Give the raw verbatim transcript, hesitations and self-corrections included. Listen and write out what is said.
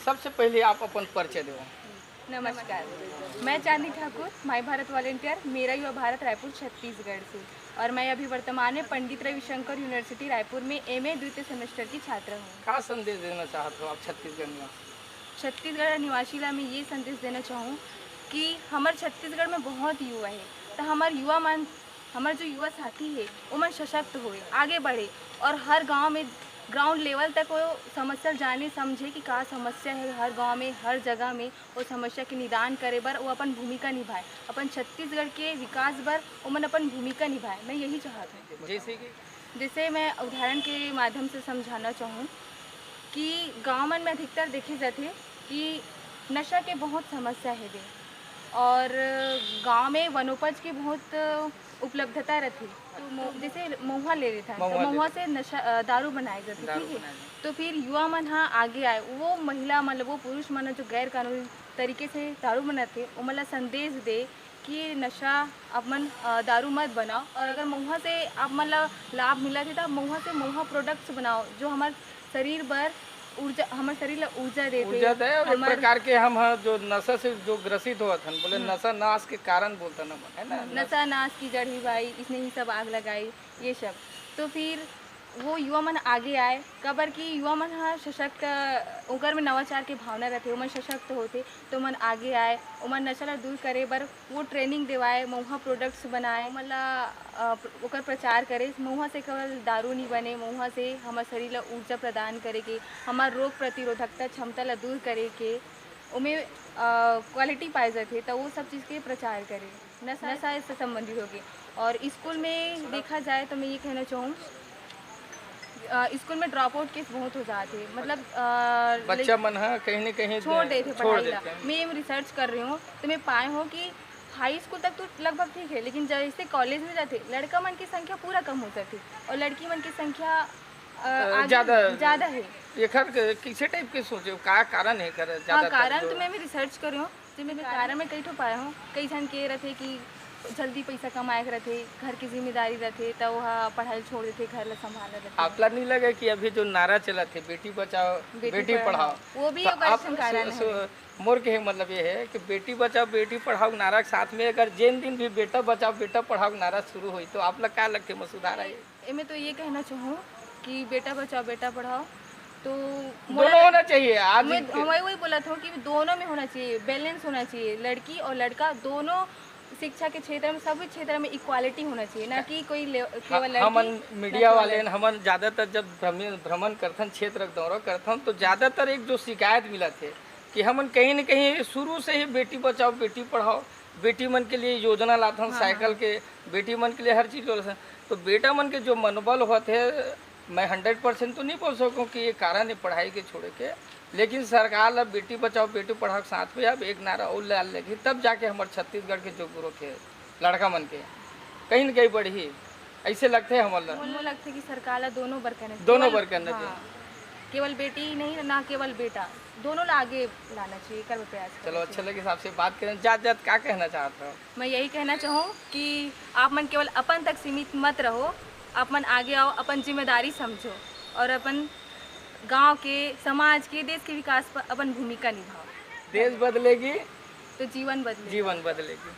सबसे पहले आप अपन परिचय देवो। नमस्कार, मैं चांदनी ठाकुर, माई भारत वॉलंटियर, मेरा युवा भारत, रायपुर, छत्तीसगढ़ से। और मैं अभी वर्तमान में पंडित रविशंकर यूनिवर्सिटी रायपुर में एमए द्वितीय सेमेस्टर की छात्रा हूँ। का संदेश देना चाहत हो आप छत्तीसगढ़ निवासी? छत्तीसगढ़ निवासी ला मैं ये संदेश देना चाहूँ कि हमर छत्तीसगढ़ में बहुत युवा है, तो हमर युवा मन, हमर जो युवा साथी है, ओमन सशक्त होए, आगे बढ़े और हर गांव में ग्राउंड लेवल तक वो समस्या जाने समझे कि का समस्या है हर गांव में, हर जगह में। वो समस्या के निदान करे बर वो अपन भूमिका निभाए, अपन छत्तीसगढ़ के विकास बर ओमन अपन भूमिका निभाए। मैं यही चाहत हूँ। जैसे कि जैसे मैं उदाहरण के माध्यम से समझाना चाहूँ कि गाँव मन में अधिकतर देखे जाथे कि नशा के बहुत समस्या हे दे, और गाँव में वनोपज के बहुत उपलब्धता रथे। तो मो- जैसे महुआ ले लेथन, तो महुआ ले महुआ लेथन। से नशा, अ, दारू बनाए जाथे, दारू ठीक है। बनाए जाथे। तो फिर युवा मन ह आगे आए, वो महिला मन ल, वो पुरुष मन ल जो गैर कानूनी तरीके से दारू बनाथे, ओमन ला संदेश दे कि नशा आप मन, अ, दारू मत बनाओ, और अगर महुआ से आप मन ला लाभ मिलत हे, तो आप महुआ से महुआ प्रोडक्ट्स बनाओ, जो हमर शरीर बर ऊर्जा, हमर शरीर ला ऊर्जा देथे। ऊर्जा दे, और एक हमर प्रकार के हम ह जो नशा से जो ग्रसित होत हन, बोले हम्म। नशा नाश के कारण बोलथन हमन, है ना? नशा नाश की जड़ ही भाई, इसने ही सब आग लगाई, ये सब। तो फिर वो युवा मन आगे आए, काबर कि युवा मन ह सशक्त, ओकर में नवाचार के भावना रथे, ओमन सशक्त होथे, तो ओमन आगे आए, ओमन नशा ला दूर करे बर वो ट्रेनिंग देवाए, महुआ प्रोडक्ट्स बनाए, ओमन ला, अ, प्र-, ओकर प्रचार करे। महुआ से केवल दारू नहीं बने, महुआ से हमर शरीर ला ऊर्जा प्रदान करे के, हमर रोग प्रतिरोधकता क्षमता ला दूर करे के, ओमे, अ, क्वालिटी पाए जाथे, त वो सब चीज़ के प्रचार करे। नशा, नशा से संबंधित होके। और स्कूल में देखा जाए तो मैं ये कहना चाहूँ, अ, स्कूल में ड्रॉप आउट केस बहुत हो जाते हैं, मतलब, अ, बच्चा लइक-, मन ह कहीं ना कहीं छोड़ देथे छोड़ पढ़ाई ला। देथे। मैं ये रिसर्च कर रही हूँ, तो मैं पाए हूँ कि हाई स्कूल तक तो लगभग ठीक है, लेकिन जैसे कॉलेज में जाते, लड़का मन की संख्या पूरा कम हो जाती और लड़की मन की संख्या, अ, अ, आगे ज़्यादा ज़्यादा है। एखर क-, कैसे टाइप के सोचे, का कारण है एकर हाँ, ज़्यादातर कारण जो तो मैं भी रिसर्च कर रही हूँ, जेमे मैं कारण मैं कई ठो पाए हूँ। कई झन के रथे कि जल्दी पैसा कमाए के रथे, घर की जिम्मेदारी रथे, त वो ह पढ़ाई छोड़ देथे, घर ला संभालना रथे। आपला नहीं लगे कि अभी जो नारा चलत हे, बेटी बचाओ, बेटी बेटी पढ़ाओ, पढ़ाओ, वो भी तो ओकर आप एक ठन कारण सो-, है। सो-, मोर के मतलब ये है कि बेटी बचाओ, बेटी पढ़ाओ नारा के साथ में अगर जेन दिन भी बेटा बचाओ, बेटा पढ़ाओ नारा शुरू होई, तो आपला का लगथे, म सुधार आए? एमे तो ये कहना चाहूँ कि बेटा बचाओ, बेटा पढ़ाओ, तो दोनों मोला होना चाहिए। आज मैं, इन- मैं वही बोलत हूँ कि दोनों में होना चाहिए, बैलेंस होना चाहिए। लड़की और लड़का दोनों शिक्षा के क्षेत्र में, सभी क्षेत्र में इक्वालिटी होना चाहिए, ना कि कोई ले-, केवल ह-, लड़की, हमन ना मीडिया केवल वाले लड़का। हमन ज़्यादातर जब भ्रमि-, भ्रमण करथन, क्षेत्र के दौरा करथन, तो ज़्यादातर एक जो शिकायत मिलत हे कि हमन कहीं न कहीं शुरू से ही बेटी बचाओ, बेटी पढ़ाओ, बेटी मन के लिए योजना लाथन, हाँ, साइकिल हाँ। के, बेटी मन के लिए हर चीज़ लाथन। तो बेटा मन के जो मनोबल होत हे, मैं हंड्रेड परसेंट तो नहीं बोल सकूँ कि ये कारण है पढ़ाई के छोड़े के, लेकिन सरकार ला बेटी बचाओ, बेटी पढ़ाओ के साथ में अब एक नारा और लान लगही, तब जाके हमर छत्तीसगढ़ के जो ग्रोथ है लड़का मन के, कहीं न कहीं बढ़ही, ऐसे लगथे हमन ला। मोला लगथे कि सरकार ला दोनों बर करना चाहिए। दोनों केवल, बर करना हाँ, चाहिए। केवल बेटी नहीं, ना केवल बेटा, दोनों ला आगे लाना चाहिए, एकर प्रयास चलो, करना अच्छा चाहिए। लगे आपसे बात करें। जात जात का कहना चाहत हो? मैं यही कहना चाहूँ कि आप मन केवल अपन तक सीमित मत रहो, आप मन आगे आओ, अपन जिम्मेदारी समझो और अपन गांव के, समाज के, देश के विकास पर अपन भूमिका निभाओ। देश बदलेगी, तो जीवन बदलेगा। जीवन बदलेगी।